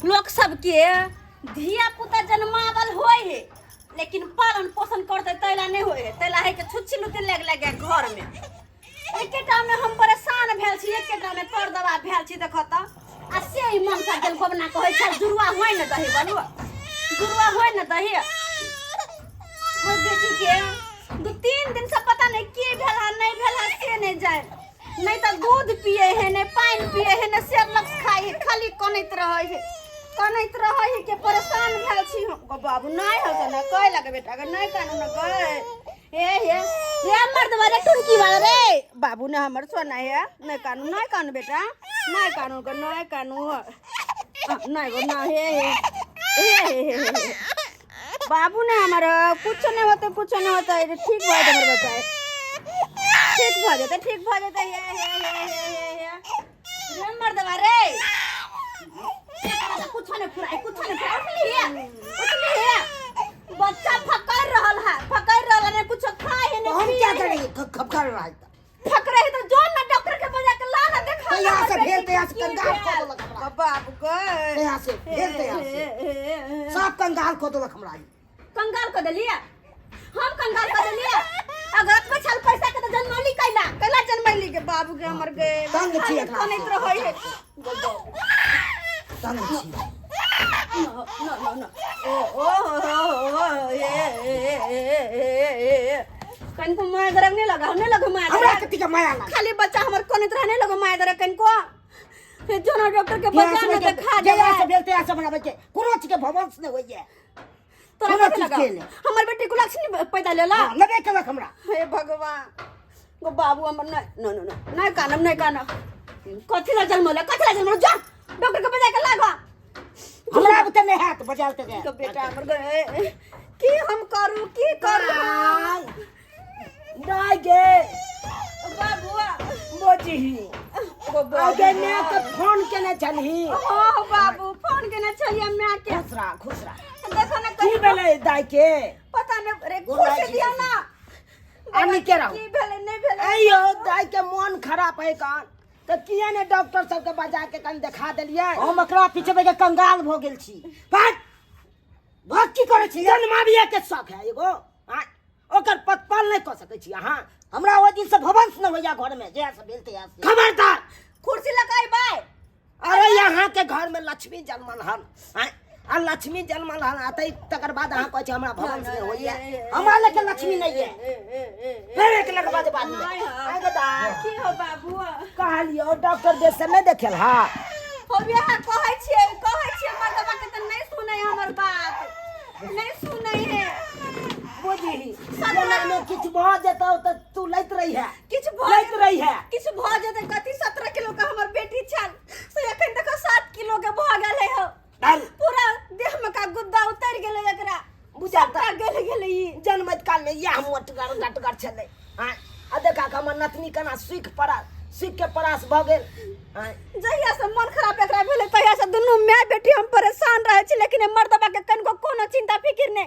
लोक सबके धिया पुता जन्मावल होय है, लेकिन पालन पोषण करते तैला नहीं होय है। तैला है के छुच्छी लुती लग लग घर में। एकेटा में हम परेशान भेल छी, एकेटा में पर दवा भेल छी। देखो त आ से ही मन सा गेल गोबना कहै छै जुड़वा होय न दही बलुआ, जुड़वा होय न दही। मोर बेटी के 2-3 दिन से पता नहीं की भेल है नहीं भेल है से नहीं जाए। नहीं तो दूध पिए है, नहीं पानी पिए है, नहीं सेरलक्स खाए है, खाली कनैत रहे है, कनैत रहे है के परेशान भेल छी हम। गो बाबू नहीं हो ना कहे लगे बेटा के नहीं कानू न कहे। हे हे हे मर्दवा रे टुनकी वाला रे बाबू ने हमर सोना है, नहीं कानू नहीं कानू बेटा नहीं कानू गो नहीं कानू नहीं गो ना। हे हे हे हे हे हे बाबू ने हमर कुछ नहीं होते, कुछ नहीं होता, ठीक भऽ जेतै हमर बच्चा, ठीक भऽ जेतै, ठीक भऽ जेतै। हे हे हे हे हे हे रे मर्दवा रे, एकरा कुछ नहीं फुराई, कुछ नहीं फुराई। उठली हे, उठली हे, बच्चा फकर रहल है, फकर रहल है, कुछ खाए है तो हम नहीं क्या पिए है। करेंगे? खपकर रहा है फकरे है तो जो ना डॉक्टर के बजा के ला ना देखा। तो यहाँ से हमर भेज बेटी दे, यहाँ से की कंगाल भेल? कऽ देलक हमरा। बाप गए यहाँ से भेज दे, यहाँ से सब कंगाल कऽ देलक हमरा ई। कंगाल कर देलिए हम, कंगाल कर देलिए। अगर अतबे छल पैसा के तो जन्मौली कैला कैला जन्मौली के बाबू के हमर के तंग छी एकरा से। कनैत रहै है। तंग छी। न न न ओ ओ हो हो हे हे हे हे हे कनको माया दरक नहीं लगा, नहीं लगा माया हमरा दरक। कथी के माया लगा? खाली बच्चा हमर कोने तरह नहीं लगा माया दरक कनको। हे जोना डॉक्टर के बजा से न देखा जे यहाँ से दे भेल ते यहाँ से बनाबै के कोनो चीज के भवंश नहि होइए। तोरा कोनो कथी चीज लगा के नहि। हमर बेटी को लक्ष्मी पैदा लेला। हाँ, लेबे केलक हमरा। हे भगवान गो बाबू हमर नहीं न न न नहीं कानम नहीं कानम। कथी ला जन्मला, कथी ला जन्मला? जा डॉक्टर के बजा के लागा। हमरा बुते नहि हैत बजाल ते तो बेटा हमर गए की हम करू, की करू? नहीं गे बाबू मोजी गो बाबू। आगे मैं के फोन केने छलही? हाँ बाबू फोन केने छलियै माय के। खुश रह, खुश रह। देखो ना की कहीं भेलै दाई के? पता नहीं रे। गोर खुशी लागै छी। दिया ना। आ नीके रहू। की भेलै नहीं भेलै? अइयो दाई के मोन खराब है कान तऽ किया ने डॉक्टर सबके बजा के कनि देखा देलियै? हम एकरा पीछे के कंगाल भऽ गेल छी। भाग भाग, की करै छी? जन्माबिया के शौक है एगो आँय, ओकर पतपाल नहि कऽ सकै छी अहाँ। हमरा ओहि दिन से भवंश नहि होइया घर में जहिया से भेल तहिया से। खबरदार कुर्सी लगाई बाय। अरे यहाँ के घर में लक्ष्मी जन्मल हन आँय, आ लक्ष्मी जन्मल हन आ तै तकर बाद अहाँ कहै छी हमरा भवंश नहि होइया। हमरा लेके लक्ष्मी नहि है। फेर एक लगवा दे बाद में। आँय गो दाइ। की हो बाबू? कहलियौ डॉक्टर देश से नहि देखेल हा? हम यहाँ कहै छियै, कहै छियै मर्दबा के तऽ नहीं सुनै हमर बात, नहीं सुनै है। बुझही जेना मे किछु भऽ जेतौ तऽ तू लैत रही है। किछु भऽ लैत रही है। किछु भऽ जेतै कथी? 17 किलो के हमर बेटी छल से एखन तक 7 किलो के भऽ गेलै हौ। डर। पूरा देह में का गुद्दा उतर गेलै एकरा। बुझा सबटा गलि गेलै ई। जन्मैत काल में इएह मोटगर गटगर छलै आँय, आ देखा के हमर नतनी केना सुखि पड़ा सुखि के परास भऽ गेल आँय। जहिया से मन खराब एकरा भेलै तहिया से दुनू माय बेटी हम परेशान रहै छी, लेकिन ए मर्दबा के कनिको कोनो चिंता फिकिर नहि।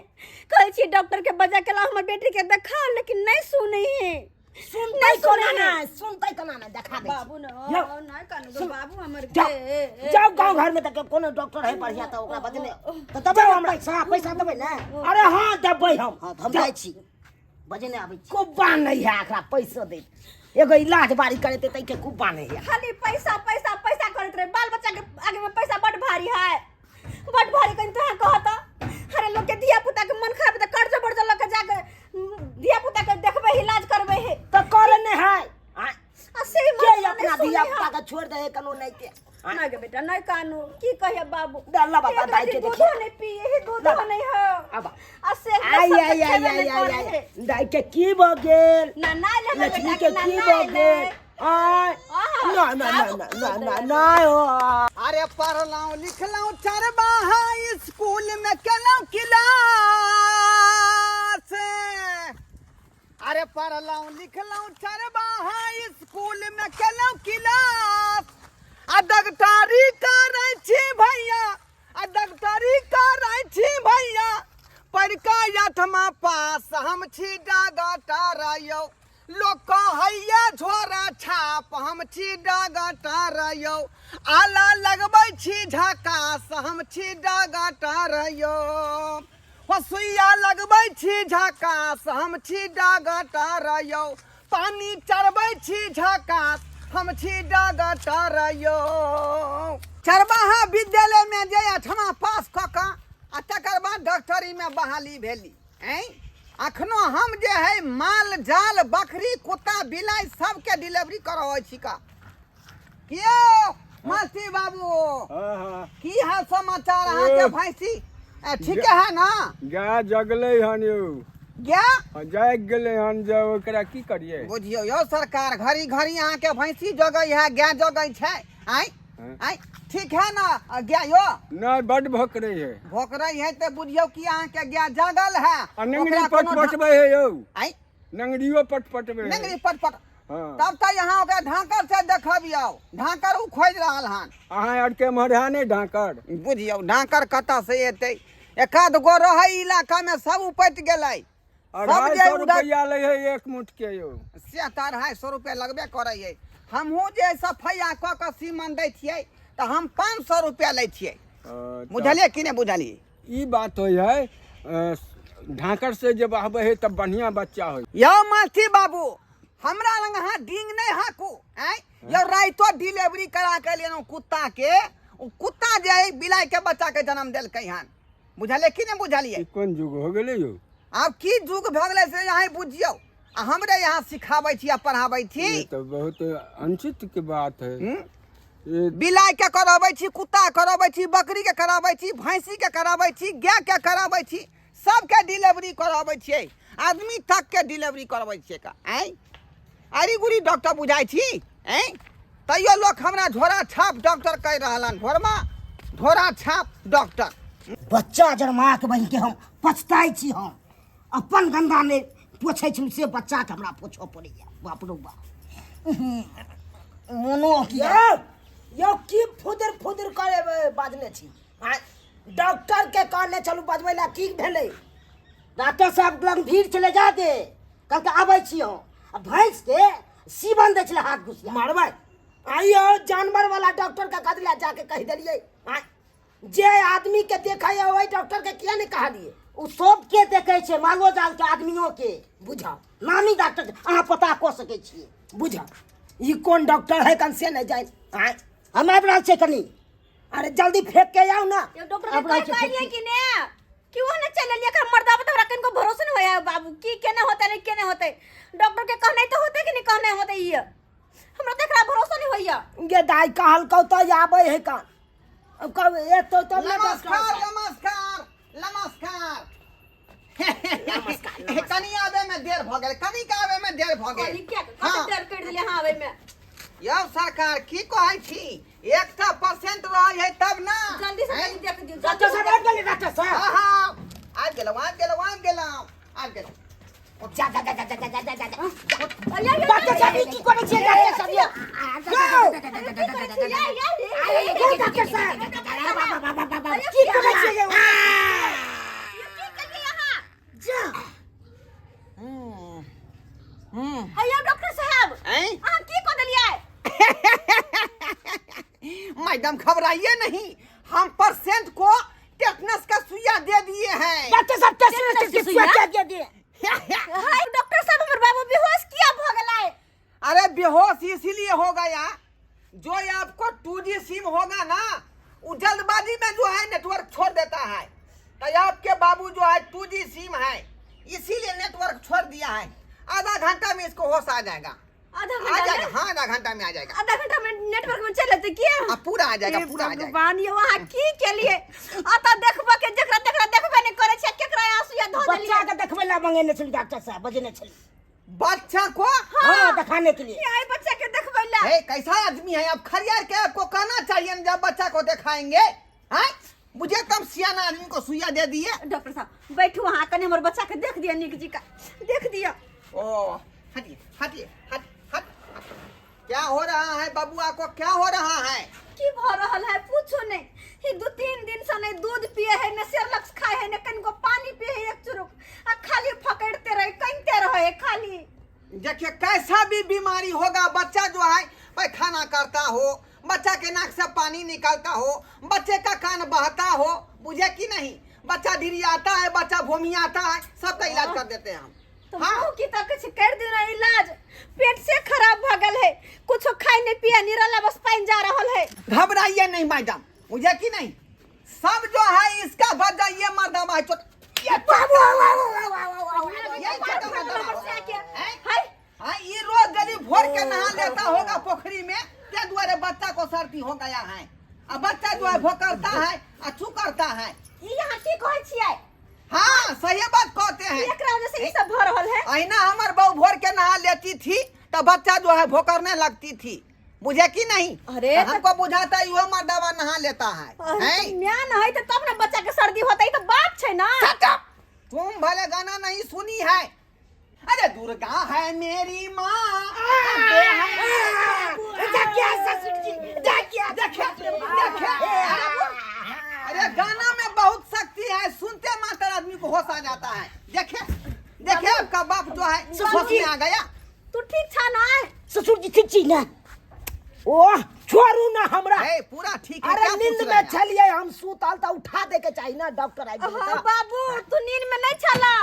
कहै छी डॉक्टर के बजा के लाउ हमर बेटी के देखाउ, लेकिन नहीं सुनै है। सुनतै नहि कोना सुनै है। नहि सुनतै कोना नहि, देखा दै छी। बाबू न यौ, नहि कानू गो सुन। बाबू हमर जाओ के जाओ गाँव घर में तक कोनो डॉक्टर है बढ़िया तऽ ओकरा बदले तऽ देबै हम पैसा, पैसा देबै ने? अरे हाँ देबै हम। हाँ तऽ हम जाओ। जाइ छी, बजेने आबै छी। कुब्बा नहीं है एकरा पैसो दैत, एगो इलाज बारी करेते तै के कुब्बा नहीं है। खाली पैसा पैसा पैसा करैत रहे। बाल बच्चा के आगे में पैसा बड भारी है, बड भारी। कहीं तो कहत अरे लोग के धिया पुता के मन खराब त कर्ज बर्ज लऽ के जाके धिया पुता के देखबै इलाज करबै है। तऽ करे नहीं है आँय, आ से के मन अपना धिया पुता के छोड़ दे कोनो नहीं के आँय, नहीं गे बेटा नहीं कानू, की कहिए बाबू? डल्ला बता एक दाई रत्ती के दूधो देखिए। नहीं पिए है, दूधो लबा। नहीं हो। आबा। आ से आई सब आई के आई खेबे आई नहीं आई करे आई है। दाई के की भऽ गेल? ना ना ले ले लक्ष्मी बेटा के ना की ना भऽ ले। गेल? आय आहा, ना ना ना ना ना ना ना हो। अरे पढ़लहुँ लिखलहुँ चरबाहा स्कूल में केलहुँ क्लास। अरे पढ़लहुँ लिखलहुँ चरबाहा स्कूल में केलहुँ क्लास। आ डॉक्टरी करै छी भैया, आ डॉक्टरी करै छी भैया, पढ़िकऽ आठमा पास हम छी डॉक्टर यौ। लोक कहैया झोरा छा छाप हम छी डॉक्टर यौ। आला लगबै छी झकास हम छी डॉक्टर यौ। हो सुइया लगबै छी झकास हम छी डॉक्टर यौ। पानी चढ़बै छी झकास हम छी डॉक्टर यौ। चरवाहा विद्यालय में जे आठमा पास कऽ कऽ आ तकर बाद डॉक्टरी में बहाली भेली। ऐं अखनो हम जे है माल जाल बकरी कुत्ता बिलाइ सबके डिलीवरी करबै छी का। कियो मस्ती बाबू हाँ हाँ की हाल समाचार अहाँके भैंसी ठीके है ना? गाय जगलै हन यौ। गाय हाँ, जागि गेलै हन जे ओकरा की करियै? बुझियौ यौ सरकार, घड़ी घड़ी अहाँके भैंसी जगै है, गाय जगै छै। आँय हाँ। आँय ठीक है ना गाय यो? नहि, बड्ड भोकरै है। भोकरै है तऽ बुझियौ कि अहाँके गाय जागल है। आ नंगरी ओकरा कोनो पटपटबै है यौ। आँय नंगरियो पटपटबै है। नंगरी पटपट। हाँ। तब तऽ यहाँ ओकरा ढाकर से देखबियौ, ढाकर उ खोजि रहल हन। अहाँ आरके एम्हर है नहि ढाकर? बुझियौ ढाकर कतऽ से एतै? एकाध गो रहै इलाका में, सब उपटि गेलै। सब अढ़ाई जे सौ उधर रुपैआ लै है एक मुठ के यौ। से तऽ 250 रुपैआ लगबे करै है। हमहूँ जे सफैया कऽ कऽ सीमन दै छियै तऽ हम 500 रुपैआ लै छियै। बुझलियै कि नहि बुझलियै? ई बात होइ है, ढाकर से जब आबै है तब बढ़िया बच्चा होइ। यौ मास्टर बाबू, हमरा लग अहाँ डींग नहि हाँकू। आँय यौ, राइतो डिलीवरी करा के लेलहुँ कुत्ता के, ओ कुत्ता जे है बिलाइ के बच्चा के जन्म देलकै हन। बुझलियै कि नहि बुझलियै? ई कोन युग हो गेलै यौ? आब की युग भऽ गेलै से अहाँ बुझियौ, आ हमरे यहाँ सिखाबै छी आ पढ़ाबै छी। ये तऽ बहुत अनुचित के बात है। ये बिलाइ के कराबै छी, कुत्ता कराबै छी, बकरी के कराबै छी, भैंसी के कराबै छी, गाय के कराबै छी, सबके डिलीवरी कराबै छियै, आदमी तक के डिलीवरी करबै छियै का। आँय आरी गुरी डॉक्टर बुझाइ छी? आँय तैयो लोक हमरा झोरा छाप डॉक्टर कहि रहल हन, घोरमा झोरा छाप डॉक्टर। बच्चा जन्मा के बहिन के हम पछताइ छी, हम अपन गंदा नहि पोछै छी से बच्चा के हमरा पोछऽ पड़ैया। बाप रौ बाप, मोनो यौ यौ की फुदर फुदर करे बाजने छी? डॉक्टर के कहने चलू बजबै ला, की भेलै? डॉक्टर साहब लग भीड़ चले जा दे, कहलकै आबै छी हम। आ भैंस के सीवन दै छलै हाथ घुसिया। मारबै आइयो जानवर वाला डॉक्टर के कदला जाके कहि देलियै। जे आदमी के देखै है ओहि डॉक्टर के किया नहीं कहलियै? ओ सबके देखै छै, मालो जाल के, आदमियों के। बुझा नामी डॉक्टर छै, अहाँ पता कऽ सकै छियै। बुझा ई कोन डॉक्टर है कन से नहीं जाए। हम आबि रहल छियै कनी। अरे जल्दी फेंक के आओ ना। यो डॉक्टर के आब रहै कहि छै कहलियै फेंक कि ने कि ओ ने चलि एलियै? एकर मर्दा पर हमरा कनिको भरोसा नहि होया बाबू, की केना होतै नहि केना होतै। डॉक्टर के कहनाइ तऽ होतै कि नहि कहनाइ होतै? ई हमरा तऽ एकरा भरोसा नहि होइया। गे दाई कहलकौ तऽ आबै है कन, अब कब एतौ तब ने डॉक्टर नमस्कार। साहब। नमस्कार नमस्कार। कनी आबे में देर भ गेल, कनी के आबे में देर भ गेल। कहली किया हाँ। कते देर करि देलियै अहाँ आबै में? यौ सरकार की कहै छी, एकटा परसेंट रहै है तब ना। जल्दी से हैं? कनी देख दियौ डॉक्टर जल्दी साहब से। आबि गेलै डॉक्टर साहब? हाँ हाँ आबि गेलहुँ आबि गेलहुँ आबि गेलहुँ आबि गेलहुँ। जा जा जा जा जा जा जा जा जा। अरे, अरे, डॉक्टर साहब ई की करै छियै डॉक्टर साहब यौ? यौ यौ डॉक्टर साहब की करै छियै यौ? जा अयो डॉक्टर साहब, हैं? अहाँ की कऽ देलियै? मैडम घबराइए नहीं, हम परसेंट को टेटनस का सुइया दे दिए हैं। डॉक्टर साहब टेटनस के सुइया क्या दे दिए? हाय डॉक्टर साहब, हमर बाबू बेहोश किया भऽ गेलै? अरे बेहोश इसीलिए हो गया, जो ये आपको 2G SIM होगा ना, वो जल्दबाजी में जो है नेटवर्क छोड़ देता है। तो आपके बाबू जो है 2G SIM है, इसीलिए नेटवर्क छोड़ दिया है। आधा घंटा में इसको होश आ जाएगा। आधा आ घंटा जाएगा में? हाँ, आधा घंटा में आ जाएगा। आधा घंटा में नेटवर्क में चल जेतै किया? आ पूरा आ जाएगा, हे पूरा आ जाएगा। भगवान, यौ अहाँ की केलियै? अतऽ देखबऽ के जकरा तकरा देखबे नहि करै छै, केकरा आंसू या धऽ बच्चा देलियै? के देखबै ला मंगेने छली डॉक्टर साहब, बजेने छली। बच्चा को? हाँ, दिखाने के लिए। आई बच्चा के देखबै ला। हे कैसा आदमी है आप, खरियार के आपको कहना चाहिए ना जब बच्चा को दिखाएंगे। हैं मुझे कम सियाना आदमी को सुइया दे दिए। डॉक्टर साहब बैठू अहाँ, कने हमर बच्चा के देख दिया, नीक जी का देख दिया। ओ हटिए हटिए हट हट, क्या हो रहा है बबुआ को, क्या हो रहा है? की भ रहल है पूछो नहीं, ही 2-3 दिन से नहीं दूध पिए है, न सेरलक्स खाए है, न कनिको पानी पिए है एक चुरुक, आ खाली फकड़ते रहे, कनते रहे है खाली। देखिए कैसा भी बीमारी होगा, बच्चा जो है पैखाना करता हो, बच्चा के नाक से पानी निकलता हो, बच्चे का कान बहता हो, बुझे कि नहीं, बच्चा ढिरियाता है, बच्चा भूमियाता है, सबका इलाज कर देते हैं हम। तो हाँ। मुँह की तो कुछ कर देना इलाज, पेट से खराब भ गेल है, कुछ खाई नहीं पिया नहीं रहला, बस पानी जा रहल है। घबराइए नहीं मैडम, बुझे कि नहीं, सब जो है इसका बच जाइए मर्दमा है, ये बाबू, आओ, आओ, आओ, आओ, आओ, आओ। ये छोटा मर्दमा है। हैं? हाय हाँ, ये रोज गली भोर के नहा लेता होगा पोखरी में, ते दुआरे बच्चा को सर्दी हो गया है, आ बच्चा जो है भोकरता है आ छू करता है। ई यहाँ की कहै छियै? हाँ सही बात कहते हैं। एकरा वजह से ई सब भ रहल है। अहिना हमार बहू भोर के नहा लेती थी तो बच्चा जो है भोकरने लगती थी, बुझे कि नहीं? अरे तो हमको बुझाता है यो मर्दवा नहा लेता है। अरे हैं? तो म्या न है तो तब ना बच्चा के सर्दी होता है, ई तो बाप छै ना। Shut up! तुम भले गाना नहीं सुनी है। अरे दुर्गा है मेरी माँ, अम्बे है मेरी जा क्या ससुर जी, जा क्या। देखे देखे, अरे गाना में बहुत शक्ति है, सुनते मात्र आदमी को होश आ जाता है। देखे देखे आपका बाप जो है होश में आ गया। तू ठीक छा ना? ससुर जी ठीक छी ना? ओह छोड़ू ना हमरा। ए, पूरा ठीक है। अरे क्या नींद पूछ में रहे हैं आप? छलिए हम सुतल त उठा दे के चाही ना, डॉक्टर आबि गेल हाँ त। बाबू तू नींद में नहीं छला,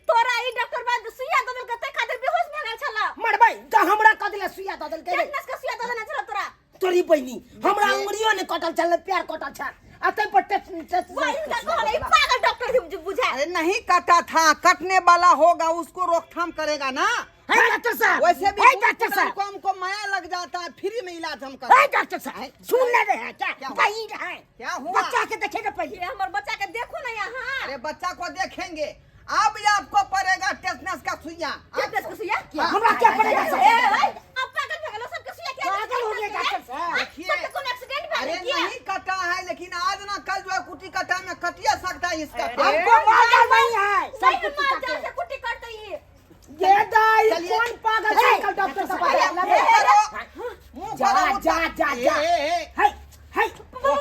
तोरा ई डॉक्टर बाद सुइया दऽ देलकै तै खातिर बेहोश भए गेल छला। मरबै त हमरा कह देले सुइया दऽ देलकै रे। टेटनस के सुइया दऽ देने छला तोरा। तोरी बहिनी हमरा अंगुरियो ने कटल छल ने पैर कटल छल, आ तै पर टेट टेट वही हिनका कहले ई पागल डॉक्टर जे बुझाय। अरे नहीं कटा था, कटने वाला होगा उसको रोकथाम करेगा ना। है डॉक्टर साहब, वैसे भी है डॉक्टर हमको साहब, हमको माया लग जाता है, फ्री में इलाज हम कर। है डॉक्टर साहब, सुन ले रहे हैं क्या? क्या हुआ? वही है। क्या हुआ? बच्चा के देखे ना पहले। ये हमर बच्चा के देखो ना यहाँ। अरे बच्चा को देखेंगे, अब ये आपको पड़ेगा टेटनस का सुइया। टेटनस का सुइया? हमरा क्या पड़ेगा? ए, ए, अब पागल भऽ गेलो, सबके सुइया किया? पागल हो गया डॉक्टर साहब। देखिए। सबके कोनो एक्सीडेंट भए अरे गेल किया? नहीं कटा है, लेकिन आज ना कल जो है कुटी कटा में कटिया सकता है इसका। हमको पागल नहीं है, सब नहीं कुछ मार काटे। जान से कुट्टी कटते ही। ये दाई चलिए। कौन पागल चलिए। साइकिल डॉक्टर साहब अरे, लगे। मुंह करो, मुंह जा, करो, जा, जा, ए, जा। ए, ए। हाय हाय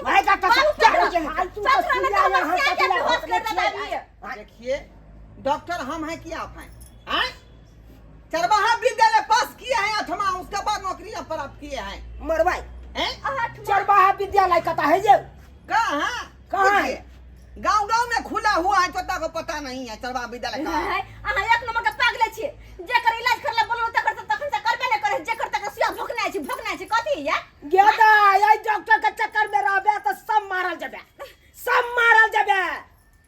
भाई डॉक्टर साहब, क्या हो गया? फालतू का चल, सुइया चल, यहाँ चल, तक चल, लगा चल, चल, के चल, देखिए डॉक्टर हम हैं कि आप हैं? हैं? चरवाहा विद्यालय पास किए हैं आठवां, उसके बाद नौकरी प्राप्त किए हैं। मरवाई हैं? चरवाहा विद्यालय कता है जे? कहाँ? कहाँ है? गांव गांव में खुला हुआ है, तोता को पता नहीं है चरवाहा विद्यालय कहाँ है। है, अहाँ एक नंबर के पागले छियै, जेकर इलाज करला बोललहुँ तकर तऽ तखन से करबे नहि करै, जेकर तकर सुइया भोकनाइ छै भोकनाइ छै, कथी या? गेदा आई डॉक्टर के चक्कर में रहबे त सब मारल जबे, सब मारल जबे।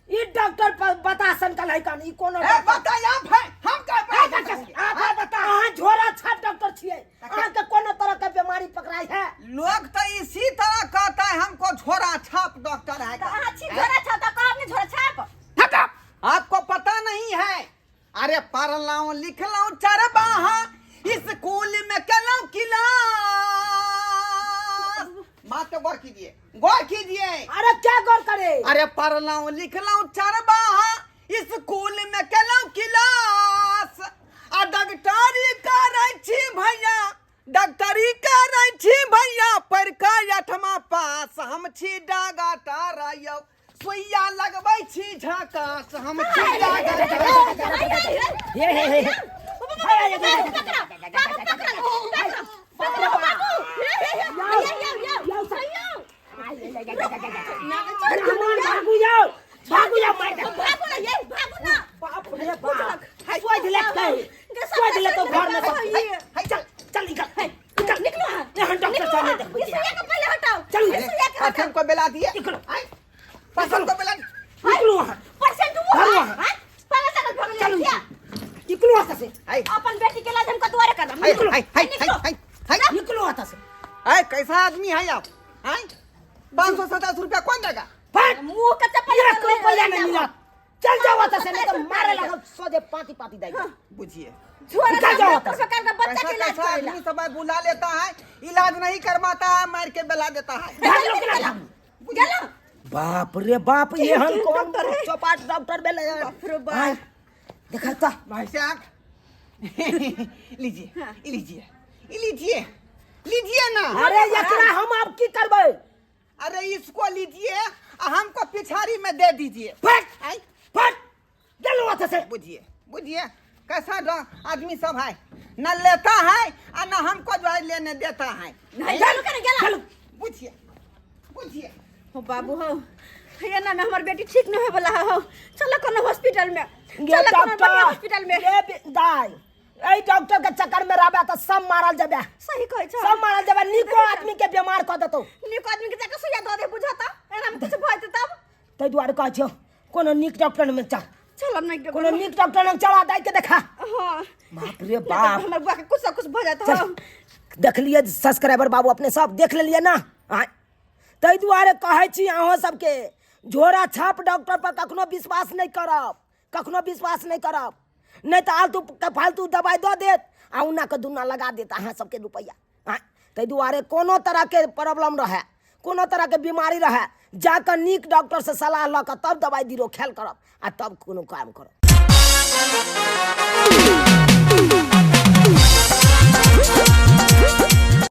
ई डॉक्टर पर बता संकल है कन, ई कोनो ए, डॉक्टर- बताइए आप हैं, हम क्या ए, डॉक्टर साहब, आप बता, अहाँ झोरा छाप डॉक्टर छियै, अहाँ के कोनो तरह के बीमारी पकड़ाई है? लोग तो इसी तरह कहता है हमको झोरा छाप डॉक्टर है। तऽ अहाँ छी झोरा छाप तऽ कहब ने झोरा छाप। हट आप! आपको पता नहीं है। अरे पढ़लाऊं लिखलाऊं चरवाहा स्कूल में कलाऊं क्लास। बात तो गौर कीजिए, गौर कीजिए। अरे क्या गौर करे? अरे पढ़लाऊं लिखलाऊं चरवाहा स्कूल में कलाऊं क्लास, आ डॉक्टरी करै छी भैया, डॉक्टरी करै छी भैया पढ़ के आठमा पास, हम छी डॉक्टर यौ सुइया लगबै छी झकास, हम छी डॉक्टर। हे हे हे हे। ब्राह्मण भागू जाओ, भागू जाओ, मार दे। बाप रे बाप, सोच ले कहीं, सोच ले तो घर में सब। हाय, चल चल निकल निकल निकलो, यहाँ डॉक्टर साहब ने देखो। चल, पेशेंट को बेला दिए, निकलो। पेशेंट को बेला दिए। निकलो वहाँ, घर वहाँ। चलो निकलो वहाँ से। हाय अपन बेटी के इलाज हम कतुआरे करब। हाय हाय हाय हाय हाय निकलो वहाँ से। हाय, कैसा आदमी है आप? हाय, 527 रुपया कौन देगा? फट मुंह के चप्पल एक रुपया नहीं मिला, चल जाओ वहाँ से, नहीं तो मारे लगो सोझे पाती पाती देगा। बुझिए झोरा निकल जाओ डॉक्टर सरकार का बच्चा कैसा के इलाज कैसा करेला। आदमी सब बुला लेता है, इलाज नहीं करवाता है, मार के बेला देता है। भाग लो के ना भागू। गेलो बाप रे बाप, ये हम कौन चौपाट डॉक्टर बेले। बाप रे बाप। देखा तो भाई साहब लीजिए लीजिए लीजिए लीजिए ना। अरे एकरा हम अब की करबै? अरे इसको लीजिए आ हमको पिछाड़ी में दे दीजिए। फट आई फट गेलो वहाँ से। बुझिए बुझिए कैसा आदमी सब है। न लेता है आ न हमको जो है लेने देता है। नहीं, चलू के गेला। पूछिए पूछिए। हो बाबू हो, ये ना हमर बेटी ठीक नहीं होय वाला हो, चलो कोनो हॉस्पिटल में, गे चलो कोनो बढ़िया डॉक्टर हॉस्पिटल में। गे दाइ, एहि डॉक्टर के चक्कर में रहबे तऽ सब मारल जेबे। सही कहै छौ। सब मारल जेबे, नीको आदमी के बीमार कऽ देतौ। नीक आदमी के जाके सुइया दऽ दे बुझत, एना में किछु भऽ जेतै तब। ताहि दुआरे कहै छियौ कोनो नीक डॉक्टर में चल। चल नहीं कोनो नीक डॉक्टर लग चला, दाइ के देखा। हाँ। बाप रे बाप, हमर बुआ के कुछ से कुछ भऽ जात। चल। हो देखलियै सब्सक्राइबर बाबू, अपने सब देख लेलियै ना? आँय, ताहि दुआरे कहै छी अहाँ सबके झोरा छाप डॉक्टर पर कखनो विश्वास नहि करब, कखनो विश्वास नहि करब, नहि तऽ आलतू के फालतू दवाइ दऽ देत आ उना के दुना लगा देत अहाँ सबके रुपैआ। आँय, ताहि दुआरे कोनो तरहके प्रॉब्लम रहए, कोनो तरहके बीमारी रहए, जाकऽ नीक डॉक्टरसँ सलाह लऽ कऽ तब दवाइ बीरो खायल करब आ तब कोनो काम करब।